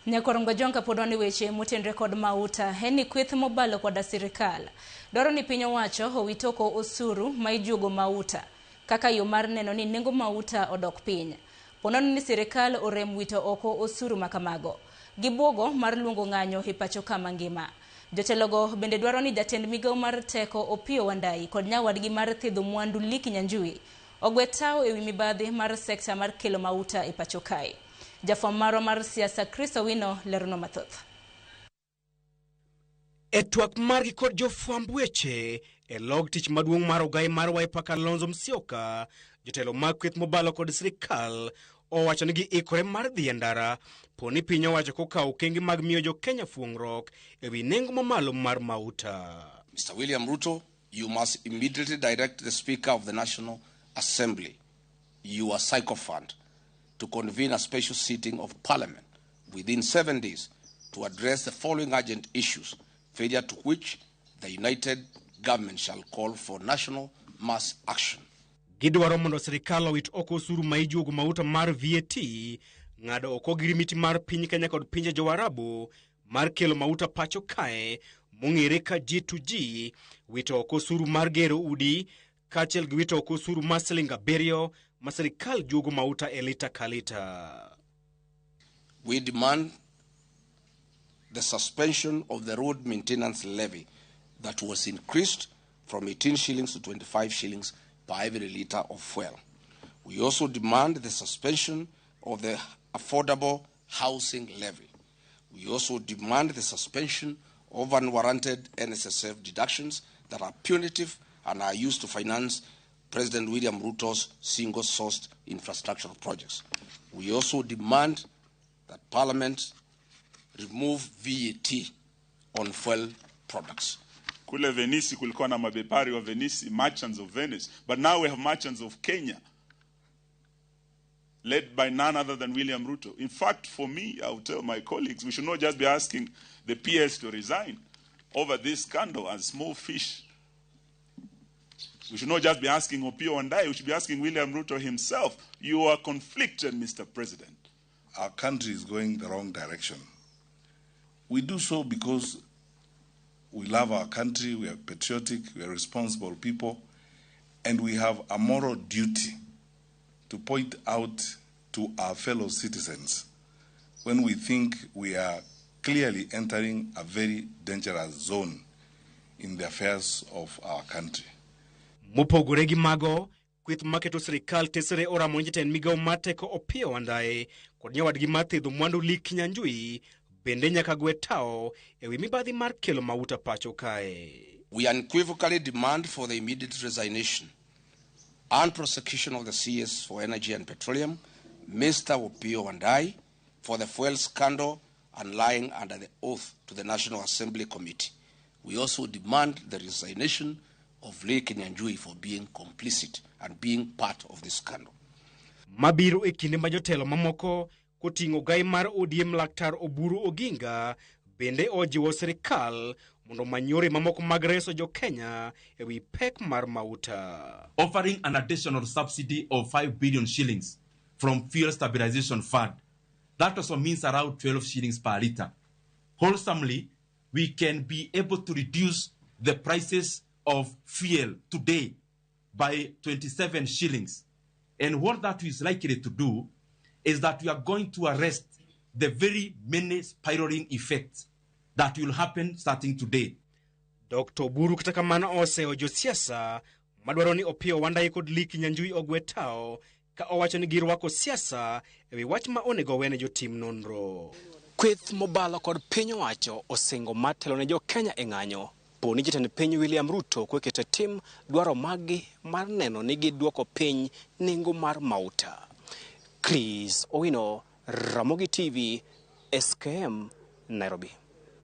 Nyakorongo Jonka pod wan e weche motenre kod mauta en ni kweth mobalo koda sirikal dwaro ni piny owacho owit oko osuru ma ijuogo mauta kaka yo mar neno ni nengo mauta odok piny. Ponono ni sirikal orem wito oko osuru makamago. Gibuogo mar luongo ng'anyo e pacho ka mangima. Jotelogo bende dwaro ni jatend migawo mar teko Opiyo Wandayi kod nyawadgi mar thidho mwandu Lee Kinyanjui ogwe tao ewi mibadhi mar sekta mar kelo mauta e pacho kae. Jafwamb marwa mar siasa Chris Owino leronwa mathoth. E twak margi kod jofwamb weche e log tich maduong' mar ogai mar Wiper Kalonzo Musyoka, jotelo mag kweth mobalo kod sirikal owacho ni giikore mar dhi e ndara po ni piny owacho kokawo okenge mag miyo jo Kenya fuong'ruok e wi nengo mamalo mar mauta. Mr. William Ruto, you must immediately direct the Speaker of the National Assembly, your sycophant, to convene a special sitting of Parliament within 7 days to address the following urgent issues, failure to which the united government shall call for national mass action. Gidwaro mondo sirikal owit oko osuru ma ijuogo mauta mar VAT, ng'ado oko girimiti mar piny Kenya kod pinje Joarabu mar kelo mauta pacho kae mong'ere ka G2G, wito oko osuru mar gero udi kaachiel gi wito oko osuru mar siling 7 ma sirikal juogo mauta e lita ka lita. We demand the suspension of the road maintenance levy that was increased from 18 shillings to 25 shillings per every liter of fuel. We also demand the suspension of the affordable housing levy. We also demand the suspension of unwarranted NSSF deductions that are punitive and are used to finance President William Ruto's single-sourced infrastructure projects. We also demand that Parliament remove VAT on fuel products. Kule Venice kulikuwa na mabepari wa Venice, merchants of Venice. But now we have merchants of Kenya, led by none other than William Ruto. In fact, for me, I would tell my colleagues, we should not just be asking the PS to resign over this scandal and small fish. We should not just be asking Opiyo Wandayi, we should be asking William Ruto himself. You are conflicted, Mr. President. Our country is going the wrong direction. We do so because we love our country, we are patriotic, we are responsible people, and we have a moral duty to point out to our fellow citizens when we think we are clearly entering a very dangerous zone in the affairs of our country. Mopogore gi mago, kweth maketo sirikal tesre oramo ni jatend migawo mar teko Opiyo Wandayi kod nyawadgi mar thidho mwandu Lee Kinyanjui bende nyaka gwe tao ewi mibadhi mar kelo mauta pacho kae. We unequivocally demand for the immediate resignation and prosecution of the CS for Energy and Petroleum, Mr. Opiyo Wandayi, for the fuel scandal and lying under the oath to the National Assembly Committee. We also demand the resignation of Lee Kinyanjui for being complicit and being part of this scandal. Mabiro e kinde ma jotelo mamoko koting'o gai mar ODM Laktar Oburu Oginga bende ojiwo sirikal mondo omany yore mamoko mag reso jo Kenya ewi pek mar mauta. Offering an additional subsidy of 5 billion shillings from Fuel Stabilization Fund. That also means around 12 shillings per liter. Wholesomely, we can be able to reduce the prices of fuel today by 27 shillings. And what that is likely to do is that we are going to arrest the very many spiraling effects that will happen starting today. Dr. Oburu kata kamano oseyo josiasa madwaro ni Opiyo Wandayi kod Lee Kinyanjui ogwe tao ka owacho ni girwako siasa ewi wach ma onego wene jotim nonro. Kweth mobalo kod piny owacho osingo mar telo ne jo Kenya e ng'anyo po ni jatend piny William Ruto koketo e tim dwaro maggi mar neno ni giduoko piny nengo mar mauta. Chris Owino, Ramogi TV, SKM, Nairobi.